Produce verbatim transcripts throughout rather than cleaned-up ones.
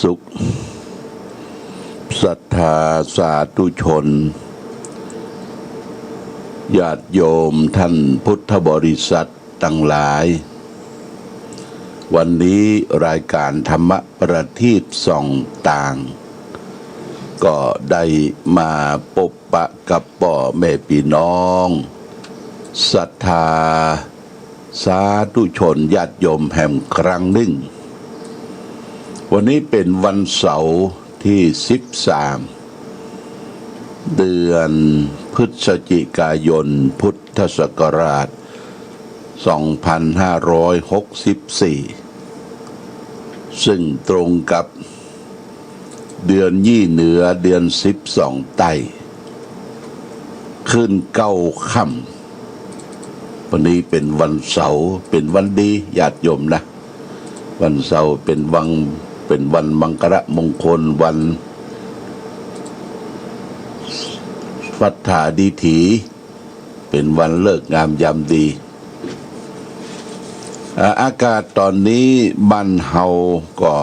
สุข ศรัทธาสาธุชน ญาติโยมท่านพุทธบริษัทตังหลาย วันนี้รายก๋านธรรมประทีปส่องตาง ก็ได้มาปบปะกับป้อแม่ปี้น้อง ศรัทธาสาธุชนญาติโยมแหมครั้งนึ่ง วันนี้เป๋นวันเสาร์ตี้สิบสาม เดือนพฤศจิกายน พุทธศักราชสองพันห้าร้อยหกสิบสี่ ซึ่งตรงกับ เดือนยี่เหนือ เดือนสิบสองใต้ ขึ้นเก้าค่ำ วันนี้เป๋นวันเสาร์ เป๋นวันดี ญาติโยมนะ วันเสาร์เป๋นวัน เป๋นวันมังคละมงคล วันภัททาดิถี เป๋นวันฤกษ์งามยามดี อ่า อากาศต๋อนนี้บ้านเฮาก็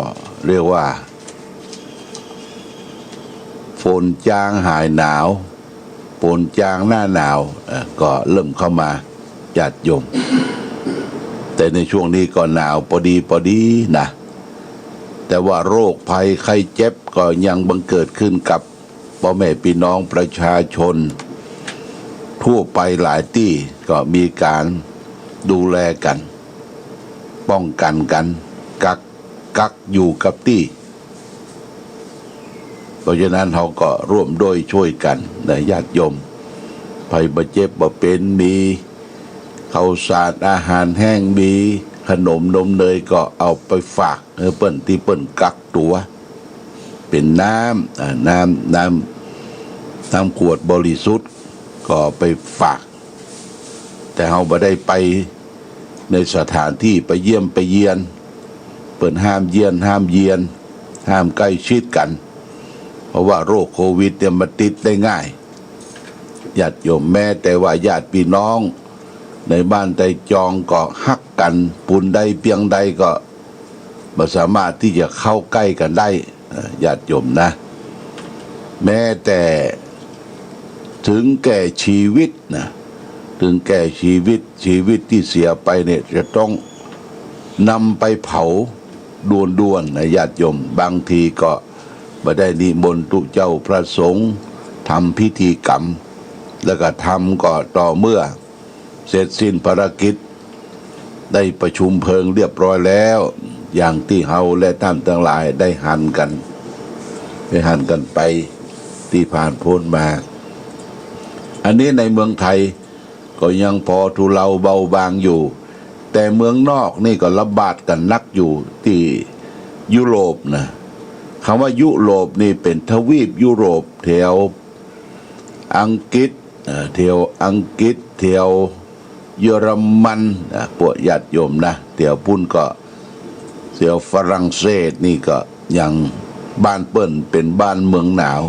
เรียกว่า ฝนจางหายหนาว ฝนจางหน้าหนาว เอ่อ ก็เริ่มเข้ามา ญาติโยม แต่ในช่วงนี้ก็หนาวปอดีปอดีนะ แต่ว่าโรคภัยไข้เจ็บก็ยังบังเกิดขึ้นกับ ป้อแม่ปี้น้องประชาชนทั่วไปหลายตี้ก็มีก๋านดูแลกั๋น ป้องกั๋นกั๋น กัก กักอยู่กับตี้ เพราะฉะนั้นเฮาก็ร่วมด้วยช่วยกั๋นนะ ญาติโยม ใผบ่เจ็บบ่เป๋น มีข้าวสารอาหารแห้ง มีขนมนมเนยก็เอาไปฝากหื้อเปิ้นตี้เปิ้นกักตั๋ว เป๋นน้ำ อ่า น้ำ น้ำ น้ำขวดบริสุทธิ์ก็ไปฝาก แต่เฮาบ่ได้ไปในสถานตี้ไปเยี่ยมไปเยียน เปิ้นห้ามเยี่ยน ห้ามเยียน ห้ามใก้ชิดกั๋น เพราะว่าโรคโควิดเนี่ยมันติดได้ง่าย ญาติโยม แม้แต่ว่าญาติปี้น้องในบ้านใต้จองก็ฮักกั๋น ปูนใดเปียงใดก็ บ่สามารถตี้จะเข้าใก้กั๋นได้ เอ่อ ญาติโยมนะ แม้แต่ถึงแก่ชีวิตนะ ถึงแก่ชีวิต ชีวิตตี้เสียไปเนี่ยจะต้องนำไปเผาด่วนๆ นะ ญาติโยม บางทีก็บ่ได้นิมนต์ตุ๊เจ้าพระสงฆ์ ทำพิธีกรรม แล้วก็ทำก็ต่อเมื่อ เสร็จสิ้นภารกิจ ได้ประชุมเพลิงเรียบร้อยแล้ว อย่างตี้เฮาและต้านตังหลายได้หันกั๋น ได้หันกั๋นไปตี้ผ่านป๊นมา อันนี้ในเมืองไทยก็ยังปอทุเลาเบาบางอยู่ แต่เมืองนอกนี่ก็ระบาดกั๋นนักอยู่ตี้ยุโรปนะ กำว่ายุโรปนี่เป๋นทวีปยุโรปแถว อังกฤษ เอ่อ แถวอังกฤษ แถวเยอรมัน อ่ะ พวกญาติโยมนะ แถวปู้นก็ แถวฝรั่งเศสนี่ก็ยังบ้านเปิ้นเป๋นบ้านเมืองหนาว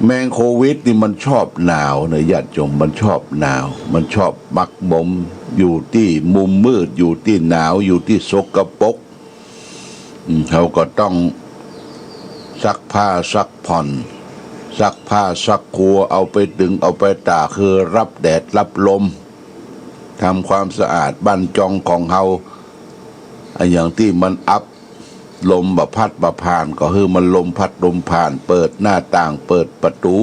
แมงโควิดนี่มันชอบหนาวนะ ญาติโยม มันชอบหนาว มันชอบหมกหมมอยู่ตี้มุมมืด อยู่ตี้หนาว อยู่ตี้สกปรก อืม เฮาก็ต้องซักผ้าซักผ่อน ซักผ้าซักครัว เอาไปตึง เอาไปตาก หื้อฮับแดดฮับลม ทำความสะอาดบ้านจองของเฮา อะหยังตี้มันอับ ลมบ่พัดบ่ผ่าน ก็หื้อมันลมพัดลมผ่าน เปิดหน้าต่าง เปิดประตู๋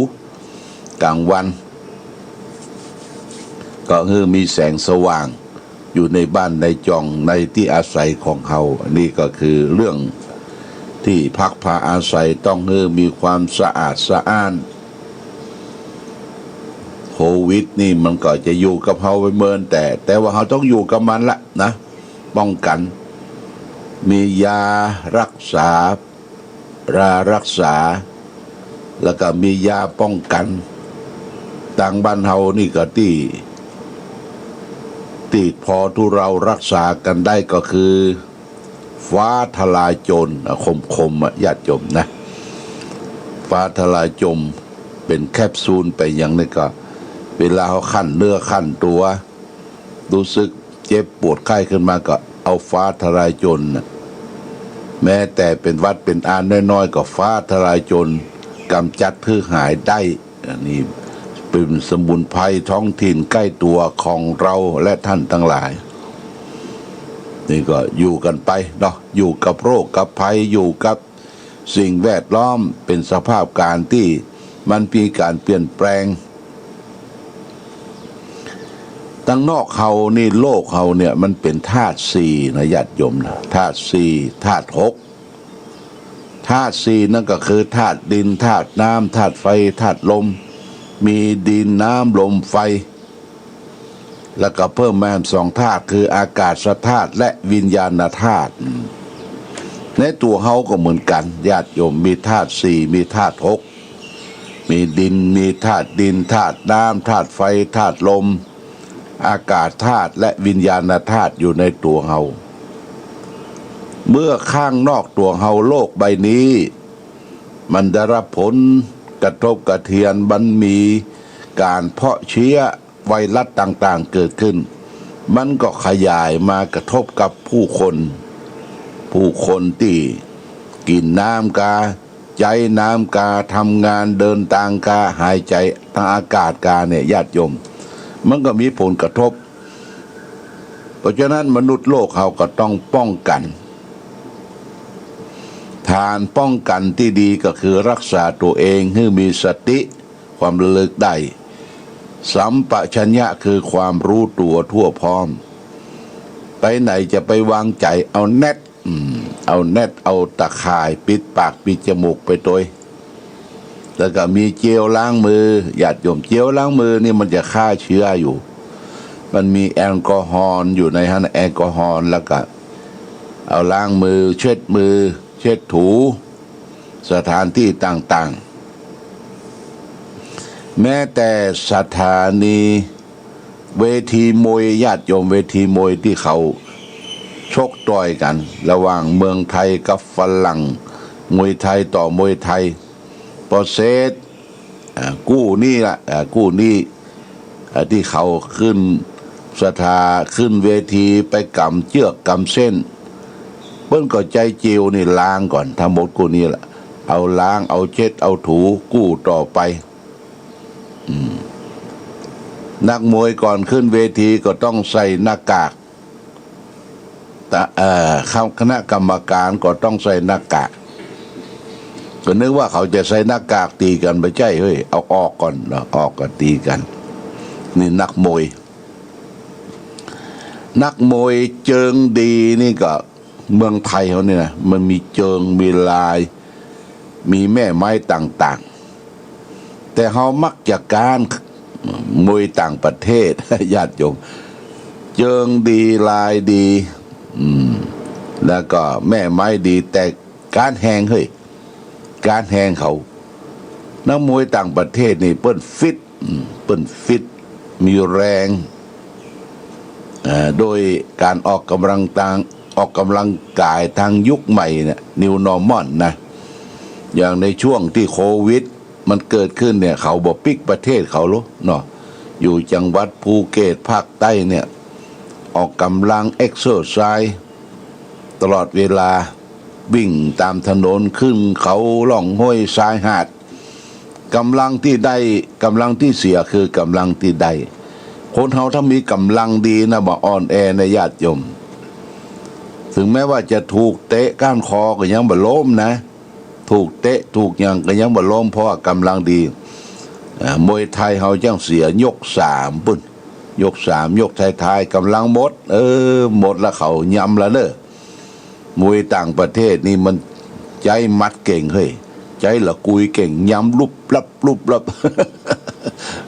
ก๋างวัน ก็หื้อมีแสงสว่าง อยู่ในบ้านในจองในตี้อาศัยของเฮา อันนี้ก็คือเรื่องตี้พักพาอาศัยต้องหื้อมีความสะอาดสะอ้าน โควิดนี่มันก็จะอยู่กับเฮาไปเมิน แต่ แต่ว่าเฮาต้องอยู่กับมันละนะ ป้องกั๋น มียาฮักษา ยาฮักษา แล้วก็มียาป้องกั๋น ตางบ้านเฮานี่ก็ตี้ ตี้ปอทุเลาฮักษากั๋นได้ก็คือ ฟ้าทะลายโจร อ่ะ ขมๆ อ่ะ ญาติโยมนะ ฟ้าทะลายโจรเป๋นแคปซูลไปอย่างนี้ก็ เวลาเฮาคันเนื้อคันตั๋ว ฮู้สึกเจ็บปวดไข้ขึ้นมาก็เอาฟ้าทะลายโจรน่ะ แม้แต่เป๋นหวัดเป๋นอาน้อยๆ ก็ฟ้าทะลายโจร ก๋ำจัดหื้อหายได้ อันนี้เป๋นสมุนไพรท้องถิ่นใก้ตั๋วของเราและท่านตังหลาย นี่ก็อยู่กั๋นไปเนาะ อยู่กับโรคกับภัย อยู่กับสิ่งแวดล้อม เป๋นสภาพก๋ารณ์ตี้มันมีก๋ารเปลี่ยนแปลง ตังนอกเฮานี่ โลกเฮาเนี่ย มันเป๋นธาตุสี่นะ ญาติโยมนะ ธาตุสี่ ธาตุหก ธาตุสี่นั่นก็คือธาตุดิน ธาตุน้ำ ธาตุไฟ ธาตุลม มีดิน น้ำ ลม ไฟ แล้วก็เพิ่มมาสองธาตุ คืออากาศธาตุและวิญญาณธาตุ ในตั๋วเฮาก็เหมือนกั๋น ญาติโยม มีธาตุสี่ มีธาตุหก มีดิน มีธาตุดิน ธาตุน้ำ ธาตุไฟ ธาตุลม อากาศธาตุและวิญญาณธาตุอยู่ในตั๋วเฮา เมื่อข้างนอกตั๋วเฮา โลกใบนี้ มันได้รับผลกระทบกระเทือน มันมีก๋ารเพาะเชื้อไวรัสต่างๆ เกิดขึ้น มันก็ขยายมากระทบกับผู้คน ผู้คนตี้กิ๋นน้ำกา ใจ๊น้ำกา ทำงาน เดินตางกา หายใจ๋ตางอากาศกาเนี่ย ญาติโยม มันก็มีผลกระทบ เพราะฉะนั้นมนุษย์โลกเฮาก็ต้องป้องกั๋น ทางป้องกั๋นตี้ดีก็คือรักษาตั๋วเองหื้อมีสติ ความระลึกได้ สัมปชัญญะคือความรู้ตั๋วทั่วพร้อม ไปไหนจะไปวางใจ๋ เอาแน็ต อืม เอาแน็ต เอาตะข่ายปิดปากปิดจมูกไปตวย แล้วก็มีเจลล้างมือ ญาติโยม เจลล้างมือนี่มันจะฆ่าเชื้ออยู่ มันมีแอลกอฮอล์อยู่ในหั้น แอลกอฮอล์ แล้วก็เอาล้างมือ เช็ดมือ เช็ดถู สถานที่ต่างๆ แม้แต่สถานี เวทีมวย ญาติโยม เวทีมวยตี้เขาชกต่อยกั๋น ระหว่างเมืองไทยกับฝรั่ง มวยไทยต่อมวยไทย ปอเสร็จ อ่า กู้นี้ละ อ่า กู้นี้ อ่า ตี้เขาขึ้นสถา ขึ้นเวทีไปก๋ำเจื้อกก๋ำเส้น เปิ้นก็ใจ๊เจลนี่ล้างก่อน ทั้งหมดกู้นี้ละ เอาล้าง เอาเช็ด เอาถู กู้ต่อไป อืม นักมวยก่อนขึ้นเวทีก็ต้องใส่หน้ากาก ตะ เอ่อ คณะกรรมการก็ต้องใส่หน้ากาก ก็นึกว่าเขาจะใส่หน้ากากตี๋กั๋น บ่ใจ้เฮ้ย เอาออกก่อนเนาะ ออกก่อนตี๋กั๋น นี่นักมวย นักมวยเจิงดีนี่ก็ เมืองไทยเฮานี่นะ มันมีเจิง มีลาย มีแม่ไม้ต่างๆ แต่เฮามักจะก๊านมวยต่างประเทศ ญาติโยม เจิงดี ลายดี อืม แล้วก็แม่ไม้ดี แต่ก๊านแฮงเฮ้ย ก๊านแฮงเขา นักมวยต่างประเทศนี่เปิ้นฟิต อืม เปิ้นฟิต มีแรง เอ่อ โดยการออกกำลังตาง ออกกำลังกายตางยุคใหม่เนี่ย New Normal นะ อย่างในช่วงตี้โควิดมันเกิดขึ้นเนี่ย เขาบ่ปิ๊กประเทศเขาหรอกเนาะ อยู่จังหวัดภูเก็ต ภาคใต้เนี่ย ออกกำลัง เอ็กเซอร์ไซส์ ตลอดเวลา วิ่งต๋ามถนน ขึ้นเขา ล่องห้วย ชายหาด ก๋ำลังตี้ได้ ก๋ำลังตี้เสียคือก๋ำลังตี้ได้ คนเฮาถ้ามีก๋ำลังดีนะ บ่อ่อนแอนะญาติโยม ถึงแม้ว่าจะถูกเตะก้านคอก็ยังบ่ล้มนะ ถูกเตะถูกหยังก็ยังบ่ล้ม เพราะว่าก๋ำลังดี อ่า มวยไทยเฮาจั้งเสียยกสามปุ้น ยกสาม ยกท้ายๆ ก๋ำลังหมด เออ หมดละ เขายำละเน่อ มวยต่างประเทศนี่มันใจ๊หมัดเก่งเฮ้ย ใจ๊ละกุยเก่ง ยำลุบลับลุบลับ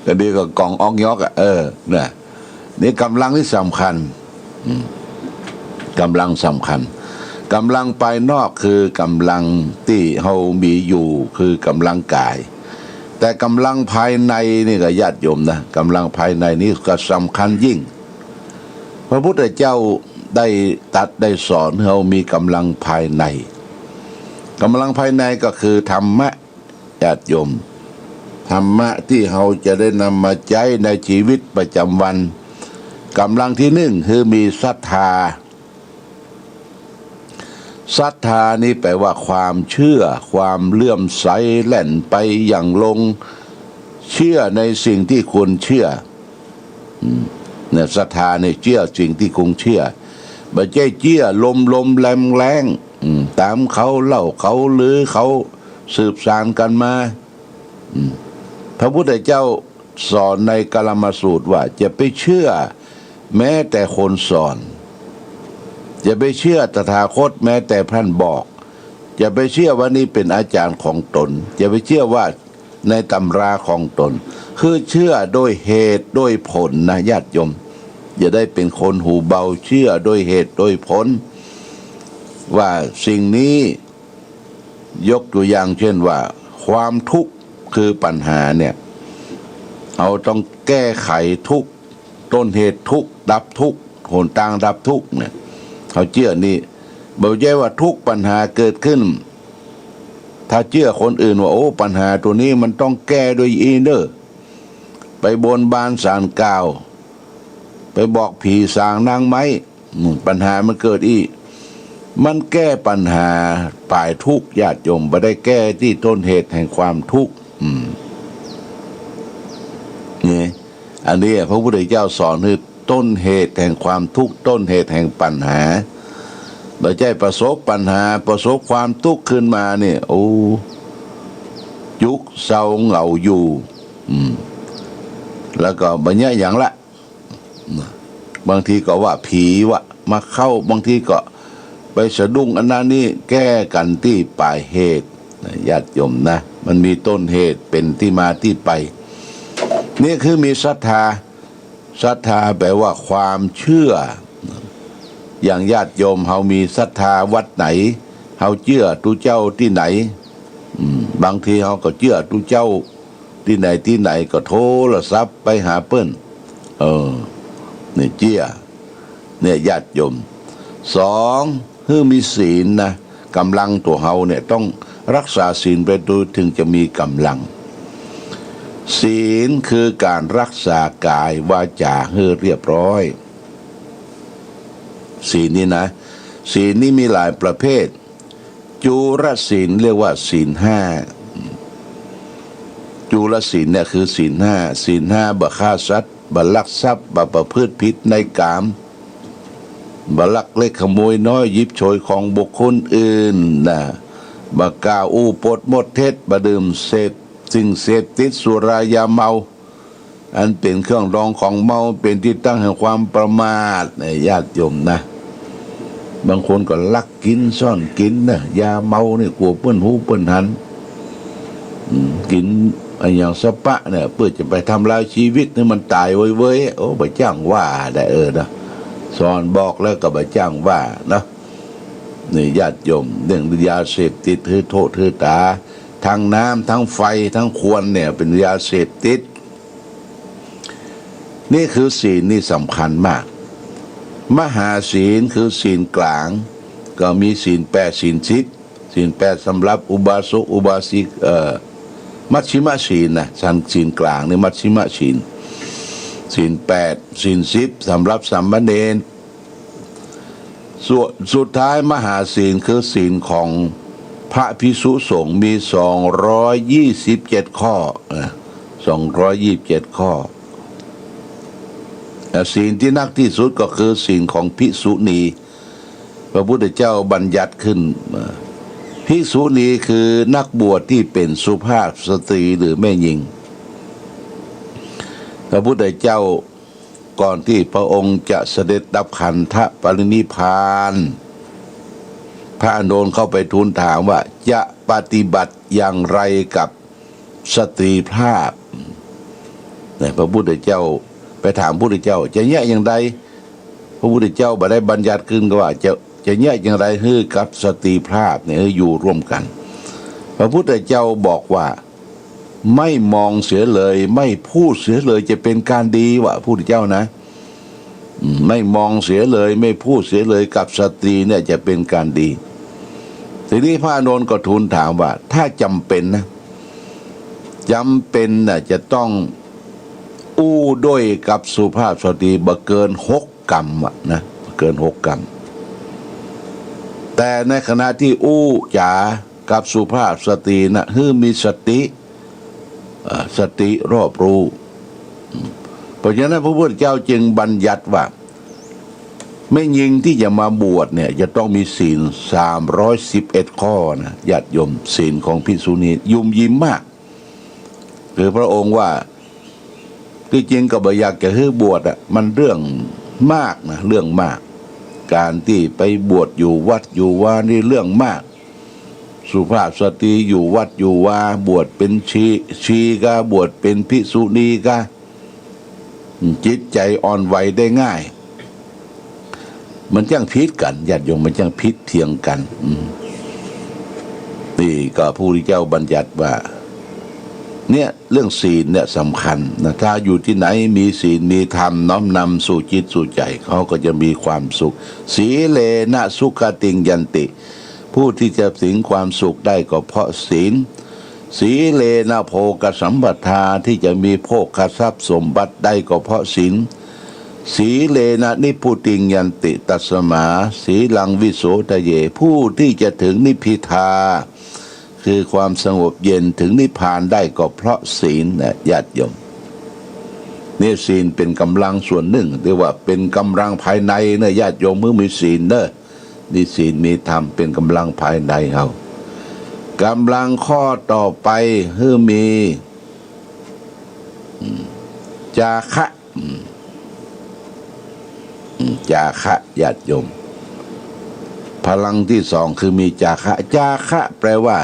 อันนี้ก็ก๋องอ๊อกยอกอะ เออ นะ นี่ก๋ำลังนี่สำคัญ อืม ก๋ำลังสำคัญ ก๋ำลังภายนอกคือก๋ำลังตี้เฮามีอยู่ คือก๋ำลังกาย แต่ก๋ำลังภายในนี่ก็ญาติโยมนะ ก๋ำลังภายในนี่ก็สำคัญยิ่ง พระพุทธเจ้าได้ตรัสได้สอนให้เฮามีก๋ำลังภายใน ก๋ำลังภายในก็คือธรรมะ ญาติโยม ธรรมะตี้เฮาจะได้นำมาใจ๊ในชีวิตประจำวัน ก๋ำลังตี้นึ่งคือมีศรัทธา ศรัทธานี่แปลว่าความเชื่อ ความเลื่อมใสแล่นไปหยั่งลง เชื่อในสิ่งที่ควรเชื่อ อืม เนี่ย ศรัทธาเนี่ยเชื่อสิ่งที่ควรเชื่อ บ่ใจ้เชื่อลมๆแลงๆ อืม ต๋ามเขาเล่าเขาลือเขาสืบสานกั๋นมา อืม พระพุทธเจ้าสอนในกาลมสูตรว่า อย่าไปเชื่อแม้แต่คนสอน อย่าไปเชื่อตถาคตแม้แต่ท่านบอก อย่าไปเชื่อว่านี่เป๋นอาจ๋ารย์ของต๋น อย่าไปเชื่อว่าในตำราของต๋น คือเชื่อโดยเหตุโดยผลนะญาติโยม อย่าได้เป๋นคนหูเบา เชื่อโดยเหตุโดยผล ว่าสิ่งนี้ ยกตั๋วอย่างเช่นว่า ความทุกข์คือปัญหาเนี่ย เฮาต้องแก้ไขทุกข์ ต้นเหตุทุกข์ ดับทุกข์ หนตางดับทุกข์เนี่ย เฮาเจื้อนี่ บ่ใจ้ว่าทุกข์ปัญหาเกิดขึ้น ถ้าเจื้อคนอื่นว่า โอ้ ปัญหาตั๋วนี้มันต้องแก้โดยอี้เน่อ ไปบนบานศาลกล่าว ไปบอกผีสางนางไม้ อืม ปัญหามันเกิดอี้ มันแก้ปัญหาป๋ายทุกข์ ญาติโยม บ่ได้แก้ตี้ต้นเหตุแห่งความทุกข์ อืม นี่ อันนี้พระพุทธเจ้าสอนคือต้นเหตุแห่งความทุกข์ ต้นเหตุแห่งปัญหา บ่ใจ้ประสบปัญหา ประสบความทุกข์ขึ้นมาเนี่ย โอ้ จุกเศร้าเหงาอยู่ อืม แล้วก็บ่เยียะหยังละ บางทีก็ว่าผีว่ามาเข้า บางทีก็ไปสะดุ้งอันนั้นนี่ แก้กั๋นตี้ป๋ายเหตุนะญาติโยมนะ มันมีต้นเหตุเป๋นตี้มาตี้ไป นี่คือมีศรัทธา ศรัทธาแปลว่าความเชื่อ อย่างญาติโยมเฮามีศรัทธาวัดไหน เฮาเจื้อตุ๊เจ้าตี้ไหน อืม บางทีเฮาก็เจื้อตุ๊เจ้าตี้ไหนตี้ไหน ก็โทรศัพท์ไปหาเปิ้น เออ นี่เจื้อ เนี่ยญาติโยม สอง หื้อมีศีลนะ ก๋ำลังตั๋วเฮาเนี่ยต้องรักษาศีลไปโดย ถึงจะมีก๋ำลัง ศีลคือก๋านรักษากายวาจ๋าหื้อเรียบร้อย ศีลนี่นะ ศีลนี่มีหลายประเภท จุลศีลเรียกว่าศีลห้า จุลศีลเนี่ยคือศีลห้า ศีลห้า บ่ฆ่าสัตว์ บ่ลักทรัพย์ บ่ประพฤติผิดในกาม บ่ลักเล็กขโมยน้อย หยิบฉวยของบุคคลอื่นนะ บ่กล่าวอู้ปดมดเท็จ บ่ดื่มเสพ สิ่งเสพติด สุรายาเมา อันเป๋นเครื่องดองของเมา เป๋นตี้ตั้งแห่งความประมาทนะญาติโยมนะ บางคนก็ลักกิ๋นซ่อนกิ๋นนะ ยาเมานี่กั๋วเปิ้นฮู้เปิ้นหัน อืม กิ๋นอะหยังสะปะเนี่ย เปื้อจะไปทำลายชีวิตหื้อมันต๋ายเว้ยๆ โอ้ บ่จ้างว่าได้ เออนะ สอนบอกแล้วก็บ่จ้างว่านะ นี่ญาติโยม เรื่องยาเสพติดหื้อโทษหื้อต๋า ทั้งน้ำ ทั้งไฟ ทั้งควันเนี่ยเป๋นยาเสพติด นี่คือศีลนี่สำคัญมาก มหาศีลคือศีลกลาง ก็มีศีลแปด ศีลสิบ ศีลแปดสำหรับอุบาสกอุบาสิก เอ่อ มัชฌิมศีลนะ ศีลกลางนี่มัชฌิมศีล ศีลแปด ศีลสิบสำหรับสามเณร ส่วนสุดท้ายมหาศีลคือศีลของพระภิกษุสงฆ์มีสองร้อยยี่สิบเจ็ดข้อนะ สองร้อยยี่สิบเจ็ดข้อ แต่ศีลตี้นักตี้สุดก็คือศีลของภิกษุณี พระพุทธเจ้าบัญญัติขึ้นมา ภิกษุณีคือนักบวชตี้เป๋นสุภาพสตรีหรือแม่ญิง พระพุทธเจ้า ก่อนตี้พระองค์จะเสด็จดับขันธปรินิพพาน พระอานนท์เข้าไปทูลถามว่าจะปฏิบัติอย่างไรกับสตรีพลาพ เนี่ย พระพุทธเจ้าไปถามพุทธเจ้า จะเยียะอย่างใด พระพุทธเจ้าบ่ได้บัญญัติขึ้นก็ว่าจะ จะเยียะอย่างใดหื้อกับสตรีพลาพเนี่ย หื้ออยู่ร่วมกั๋น พระพุทธเจ้าบอกว่า ไม่มองเสียเลย ไม่พูดเสียเลยจะเป็นการดี ว่าพุทธเจ้านะ อืม ไม่มองเสียเลย ไม่พูดเสียเลยกับสตรีเนี่ยจะเป็นการดี ทีนี้พระอานนท์ก็ทูลถามว่า ถ้าจ๋ำเป๋นนะ จ๋ำเป๋นน่ะ จะต้องอู้ด้วยกับสุภาพสตรีบ่เกินหกกำอะนะ บ่เกินหกกำ แต่ในขณะตี้อู้จ๋ากับสุภาพสตรีนะ หื้อมีสติ เอ่อ สติรอบรู้ เพราะฉะนั้นพระพุทธเจ้าจึงบัญญัติว่า แม่ญิงที่จะมาบวชเนี่ย จะต้องมีศีลสามร้อยสิบเอ็ดข้อนะ ญาติโยม ศีลของภิกษุณี ยุ่มยิ้มมาก คือพระองค์ว่า ตี้จริงก็บ่อยากจะหื้อบวชอะ มันเรื่องมากนะ เรื่องมาก ก๋านตี้ไปบวชอยู่วัดอยู่วานี่เรื่องมาก สุภาพสตรีอยู่วัดอยู่วา บวชเป๋นชี ชีกา บวชเป๋นภิกษุณีกา จิตใจ๋อ่อนไหวได้ง่าย มันจั้งผิดกั๋น ญาติโยม มันจั้งผิดเถียงกั๋น อืม นี่ก็พระพุทธเจ้าบัญญัติว่า เนี่ย เรื่องศีลเนี่ยสำคัญนะ ถ้าอยู่ตี้ไหนมีศีลมีธรรมน้อมนำสู่จิตสู่ใจ๋ เขาก็จะมีความสุข สีเลนะสุขติงยันติ ผู้ที่จะถึงความสุขได้ก็เพราะศีล สีเลนะโภคสัมปทา ที่จะมีโภคทรัพย์สมบัติได้ก็เพราะศีล สีเลนะนิพพุติงยันติ ตัสมาสีลังวิโสทะเย ผู้ที่จะถึงนิพพิทา คือความสงบเย็น ถึงนิพพานได้ก็เพราะศีลนะ ญาติโยม เนี่ยศีลเป๋นก๋ำลังส่วนนึ่ง เรียกว่าเป๋นก๋ำลังภายในนะ ญาติโยม เมื่อมีศีลเนอะ มีศีลมีธรรมเป๋นก๋ำลังภายในเฮา ก๋ำลังข้อต่อไป หื้อมี อืม จาคะ อืม อืม จาคะ ญาติโยม พลังตี้สองคือมีจาคะ จาคะแปลว่า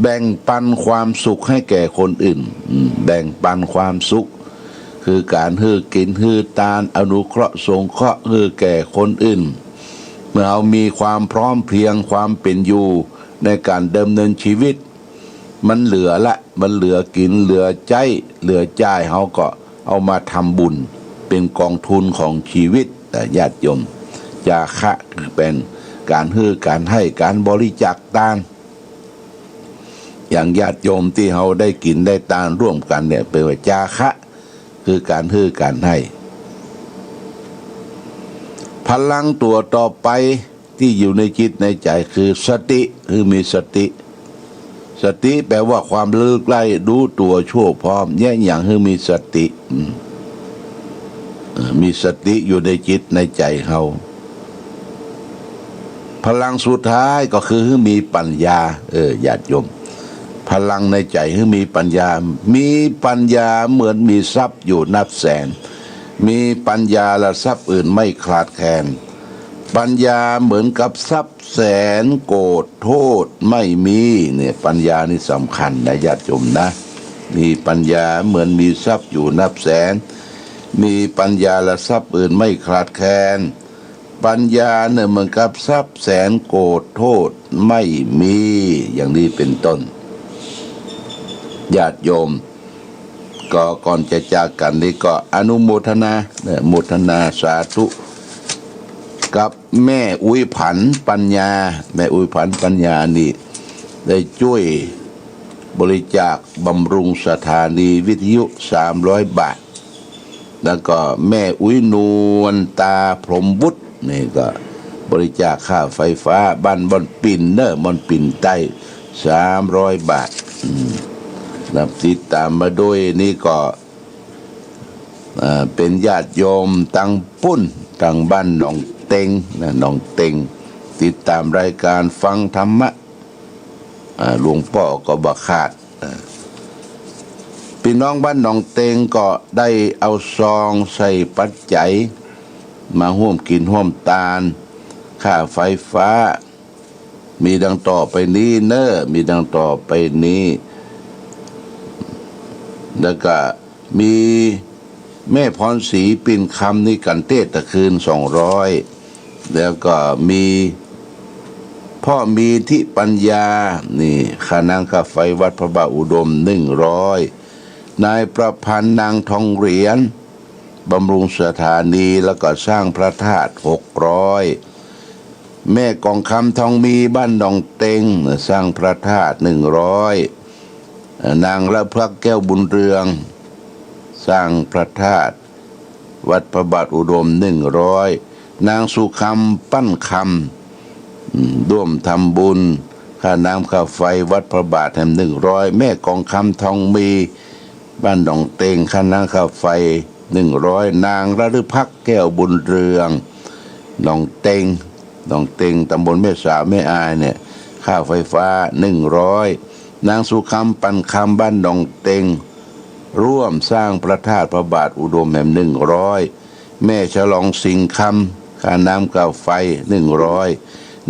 แบ่งปันความสุขให้แก่คนอื่น อืม แบ่งปันความสุข คือก๋านหื้อกิ๋นหื้อตาน อนุเคราะห์สงเคราะห์หื้อแก่คนอื่น เมื่อเฮามีความพร้อมเพรียงความเป๋นอยู่ในก๋านดำเนินชีวิต มันเหลือละ มันเหลือกิ๋นเหลือใจ๊เหลือจ่าย เฮาก็เอามาทำบุญเป๋นกองทุนของชีวิต แต่ญาติโยม จาคะคือเป๋นก๋านหื้อก๋านให้ก๋านบริจาคตาน อย่างญาติโยมตี้เฮาได้กิ๋นได้ตานร่วมกั๋นเนี่ย เป๋นว่าจาคะ คือก๋านหื้อก๋านให้ พลังตั๋วต่อไปตี้อยู่ในจิตในใจ๋คือสติ หื้อมีสติ สติแปลว่าความระลึกได้ ฮู้ตั๋วชั่วพร้อม เยียะหยังหื้อมีสติ อืม เอ่อ มีสติอยู่ในจิตในใจ๋เฮา พลังสุดท้ายก็คือหื้อมีปัญญา เออ ญาติโยม พลังในใจ๋หื้อมีปัญญา มีปัญญาเหมือนมีทรัพย์อยู่นับแสน มีปัญญาและทรัพย์อื่นไม่ขาดแคลน ปัญญาเหมือนกับทรัพย์แสนโกรธโทษไม่มี เนี่ย ปัญญานี่สำคัญนะ ญาติโยมนะ มีปัญญาเหมือนมีทรัพย์อยู่นับแสน มีปัญญาและทรัพย์อื่นไม่ขาดแคลน ปัญญาเนี่ยเหมือนกับทรัพย์แสนโกรธโทษไม่มี อย่างนี้เป๋นต้น ญาติโยม ก็ก่อนจะจากกั๋นนี่ก็อนุโมทนา เนี่ย โมทนาสาธุ กับแม่อุ๊ยผันปัญญา แม่อุ๊ยผันปัญญานี่ได้จ้วยบริจาคบำรุงสถานีวิทยุสามร้อยบาท แล้วก็แม่อุ๊ยนวลตาพรหมวุฒิ นี่ก็บริจาคค่าไฟฟ้าบ้านม่อนปิ่นเนอะ ม่อนปิ่นใต้ สามร้อยบาท อืม แล้วติดต๋ามมาโดยนี่ก็ เอ่อ เป๋นญาติโยมตังปุ้น ตังบ้านหนองเต็งนะ หนองเต็ง ติดต๋ามรายก๋านฟังธรรมะ อ่า หลวงป้อก็บ่ขาด อ่า ปี้น้องบ้านหนองเต็งก็ได้เอาซองใส่ปัจจัยมาฮ่วมกิ๋นฮ่วมตาน ค่าไฟฟ้า มีดังต่อไปนี้เนอะ มีดังต่อไปนี้ แล้วก็มีแม่พรศรีปิ่นคำนี่กั๋นเตศตะคืนสองร้อย แล้วก็มีพ่อมีทิปัญญา นี่ ค่าน้ำค่าไฟวัดพระบาทอุดมหนึ่งร้อย นายประพันธ์นางทองเหรียญ บำรุงสถานี แล้วก็สร้างพระธาตุหกร้อย แม่กองคำทองมีบ้านหนองเต็ง สร้างพระธาตุหนึ่งร้อย นางละพลักแก้วบุญเรือง สร้างพระธาตุวัดพระบาทอุดมหนึ่งร้อย นางสุคำปั้นคำ อืม ร่วมทำบุญ ค่าน้ำค่าไฟวัดพระบาทแหมหนึ่งร้อย แม่กองคำทองมี บ้านหนองเต็ง ค่าน้ำค่าไฟหนึ่งร้อย นางฤทัยพักษ์ แก้วบุญเรือง หนองเต็ง หนองเต็ง ตำบลแม่สาวแม่อายเนี่ย ค่าไฟฟ้าหนึ่งร้อย นางสุคำ ปันคำ บ้านหนองเต็ง ร่วมสร้างพระธาตุพระบาทอุดมแหมหนึ่งร้อย แม่ฉลองสิงห์คำ ค่าน้ำค่าไฟหนึ่งร้อย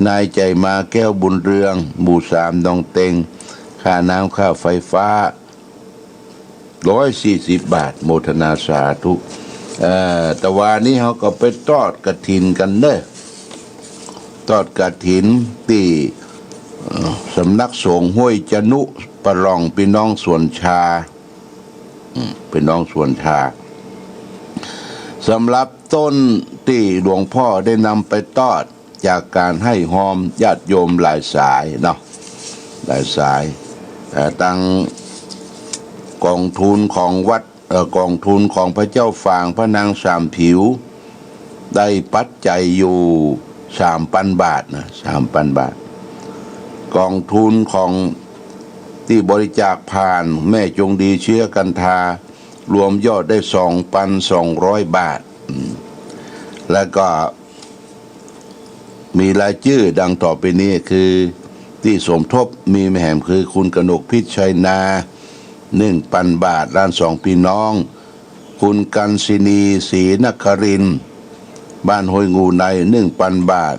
นายใจมา แก้วบุญเรือง หมู่สาม หนองเต็ง ค่าน้ำค่าไฟฟ้า ร้อยสี่สิบบาท โมทนาสาธุ เอ่อ ตะวานี้เฮาก็ไปตอดกฐินกั๋นเน่อ ตอดกฐินตี้ เอ่อ สำนักสงฆ์ห้วยจนุ ประหล่อง ปี้น้องสวนชา อืม ปี้น้องสวนชา สำหรับต้นตี้หลวงพ่อได้นำไปตอด จากก๋านให้ฮอมญาติโยมหลายสายเนาะ หลายสาย เอ่อ ตังก๋องทุนของวัด เอ่อ ก๋องทุนของพระเจ้าฝาง พระนางสามผิว ได้ปัจจัยอยู่สามปันบาทนะ สามปันบาท ก๋องทุนของตี้บริจาคผ่านแม่จงดีเชื้อกันทา รวมยอดได้สองปันสองร้อยบาท อืม แล้วก็ มีรายจื้อดังต่อไปนี้คือ ตี้สมทบมีแหมคือ คุณกนกพิชชัยนา หนึ่งปันบาท หลานสองปี้น้อง คุณกัญชินี ศรีนครินทร์ บ้านห้วยงูใน หนึ่งปันบาท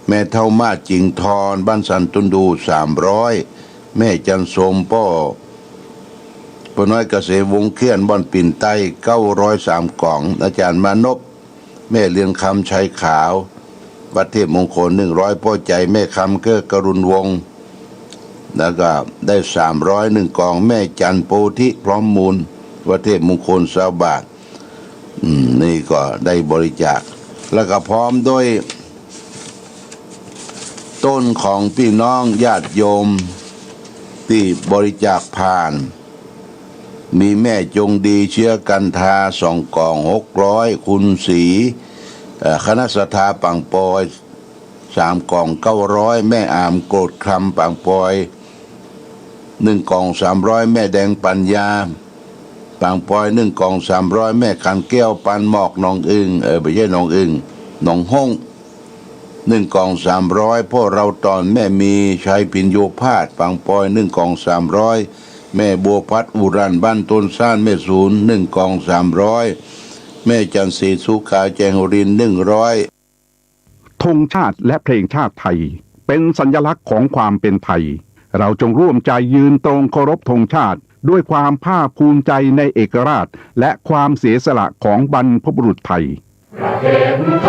แม่เฒ่ามาศจิงทร บ้านสันตุนดู สามร้อย แม่จันทร์สม ป้อ ป้อน้อยเกษมวงศ์เขี้ยน บ้านปิ่นใต้ เก้าร้อยสามก๋อง อาจารย์มานพ แม่เรือนคำ ชัยขาว วัดเทพมงคล หนึ่งร้อย ป้อใจ๋ แม่คำ เกื้อกรุณวงศ์ แล้วก็ได้สามร้อยหนึ่งก๋อง แม่จันทร์โพธิ พร้อมมูล วัดเทพมงคล ซาวบาท อืม นี่ก็ได้บริจาค แล้วก็พร้อมด้วย ต้นของปี้น้องญาติโยมตี้บริจาคผ่าน มีแม่จงดีเชื้อกันทา สองก๋อง หกร้อย คุณศรี เอ่อ คณะศรัทธา ปางปอย สามก๋อง เก้าร้อย แม่อาม โกรธคำ ปางปอย หนึ่งก๋อง สามร้อย แม่แดงปัญญา ปางปอย หนึ่งก๋อง สามร้อย แม่ขันแก้ว ปันหมอก หนองอึ่ง เออ ไม่ใช่หนองอึ่ง หนองห้อง หนึ่งก๋อง สามร้อย พ่อเราตอน แม่มีชัย พิญโญภาส ปางปอย หนึ่งก๋อง สามร้อย แม่บัวพัด อุรัน บ้านต้นซ่าน แม่ศูนย์ หนึ่งก๋อง สามร้อย แม่จันทร์ศรี สุขขาว แจงริน หนึ่งร้อย ธงชาติและเพลงชาติไทย เป็นสัญลักษณ์ของความเป็นไทย เราจงร่วมใจยืนตรงเคารพธงชาติ ด้วยความภาคภูมิใจในเอกราช และความเสียสละของบรรพบุรุษไทย